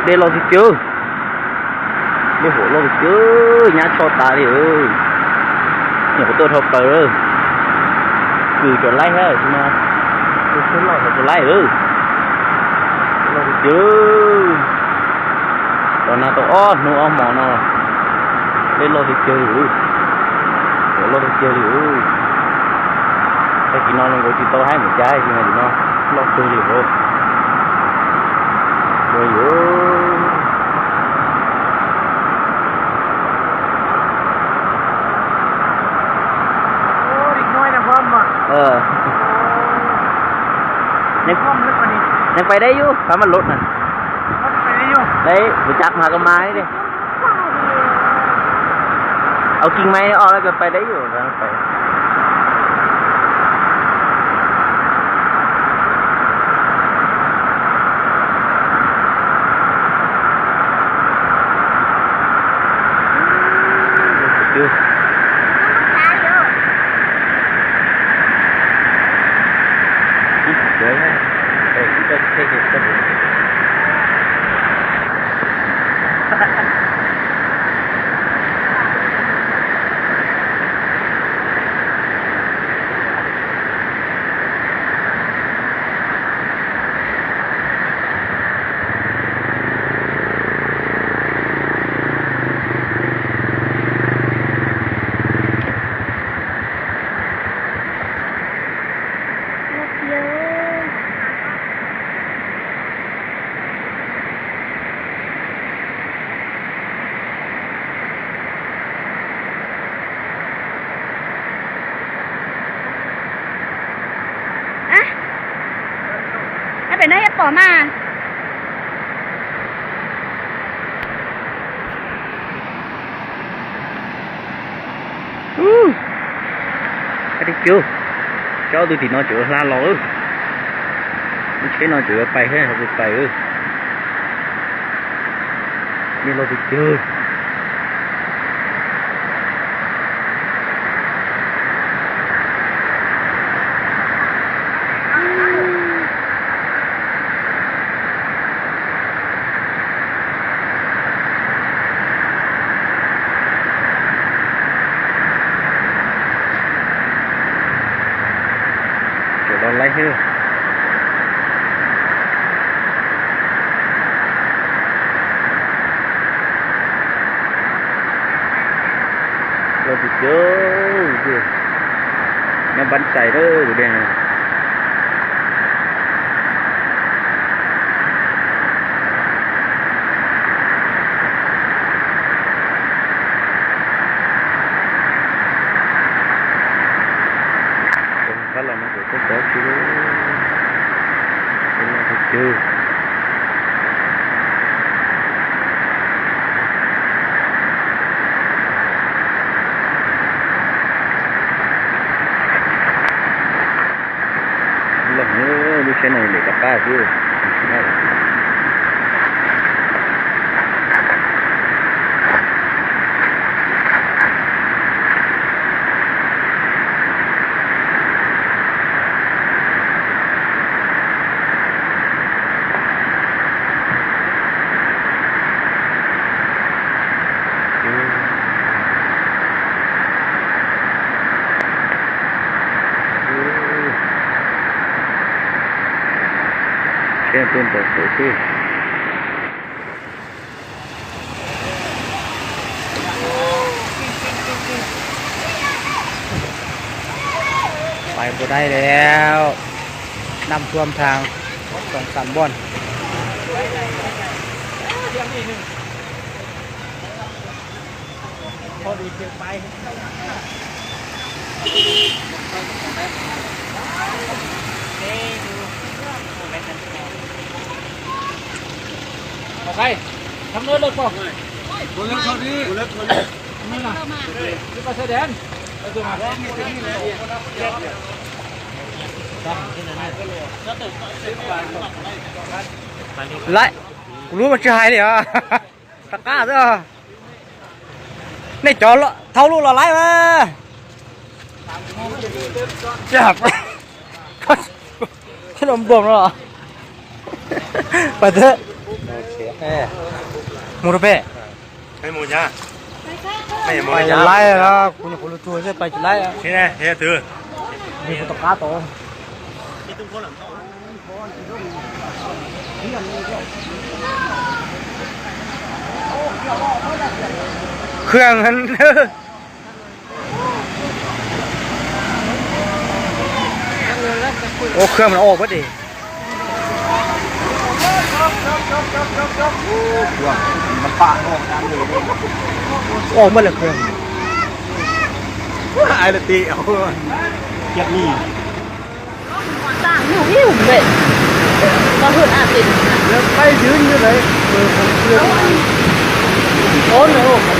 ເດ້ລໍຊິເຈີ ເດ້ຫົວລໍຊິເຈີ ຍາຊໍຕາເດ້ເອີຍ ຫຍັງບໍ່ຕົວເທົ່າເປີເດີ ຄືຈະໄລ່ແທ້ຊິມາ ຄືລອດຈະໄລ່ເອີຍ ລໍຊິເຈີ ຕອນໜ້າໂຕອອດໜູອອກໝໍເນາະ ເດ້ລໍຊິເຈີ ເດີ ລໍຊິເຈີເດີ ໄປກິນນອນລົງໄປຕິດຕໍ່ໃຫ້ໝູຈ່າຍຊິມາດີເນາະ ລໍຊິເຈີເດີ ເດີ ໂອ້ ເດັກນ້ອຍນະພ້ອມບໍ່? ເອີ ຍັງ ພ້ອມເລີຍປານນີ້ ຍັງໄປໄດ້ຢູ່ ຖ້າມັນລົດນະ ມັນໄປໄດ້ຢູ່ ໄດ້ ຮູ້ຈັກ ມາກໍມານີ້ເດ້ ເອົາກິ່ງໄມ້ອອກແລ້ວກໍໄປໄດ້ຢູ່ ໄປ ອະ ແລ້ວໄປເນີເຮັດປອມມາ ອູ້ ກະດິກຢູ່ ເຈົ້າດູຕິເນາະ ເຈົ້າລາລອເອີຍ ມັນເຊເນາະ ເຈົ້າໄປເຮີ ເຮົາໄປເອີຍ. ມີລົດໄປເຈີ ເຈົ້າລອນໄລ່ເຮີ. ໂອ້ ໂຫ ແນວບັນໄສເດີ ເດ້ ເປັນກະລະມັນກໍ ໄປບໍ່ໄດ້ແລ້ວ ນ້ຳຖ້ວມທາງສອງສາມບ່ອນ. ພໍດີເກີນໄປ ໂອເຄ ທາງເນີນເລີກບໍ່? ບໍ່ເລີກເທົ່ານີ້ ບໍ່ເລີກເທົ່ານີ້ ນີ້ນະ ຄືໄປຊາຍແດນ ໄປຕົວມາ ໄລ່ ກູຮູ້ມັນຊິຫາຍເລີຍ ຕະກ້າເດີ ໃນຈໍເທົ່າລູກລະໄລ່ມາ ຈັບ ຂະໜົມບວມເນາະ ໄປເຖາະ. ເອີ ໝູ່ເຖາະແປະ ໃຫ້ໝູ່ຈ້າ ໄປໄຫຼລະ ຄຸນຄົນລະໂທໃສ່ໄປໄຫຼອະ ນີ້ນະ ເຮັດຖື ມີຄົນຕະກາໂຕ ເຄື່ອງຫັ້ນ ໂອ້ ເຄື່ອງມັນອອກເບິດເດ ເຄື່ອງມັນປາດອອກ ອອກເບິດແລ້ວເຄື່ອງ ອ້າຍລະຕິເອົາ ກຽດໜີ ຕ່າງຢູ່ ຫິວເລີຍ ບໍ່ເຫັນອາເປັນ ແລ້ວໄປຢືນຢູ່ໃດ ເອີ ຂອງເພື່ອນ ໂອ້ໂຫ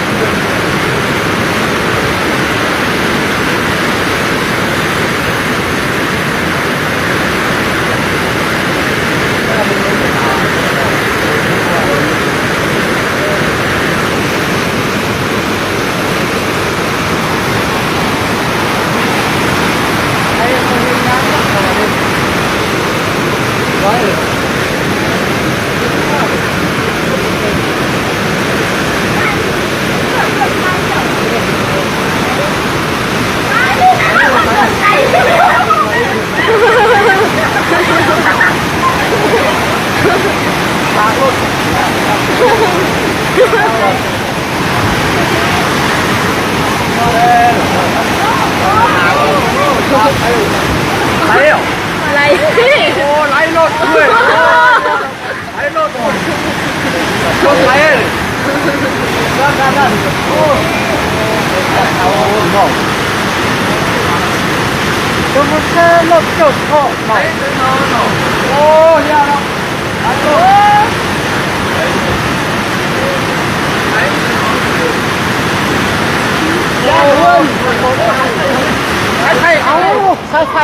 ໄຫຼ ໂອ້ ໄຫຼລົດດ້ວຍ ໄຫຼລົດ ລົດໄຫຼ ໂອ້ ໂອ້ ລົດຈົບເນາະ ໂອ້ ເນາະ. ສາຍໄຟ ເອົາ ສາຍໄຟ.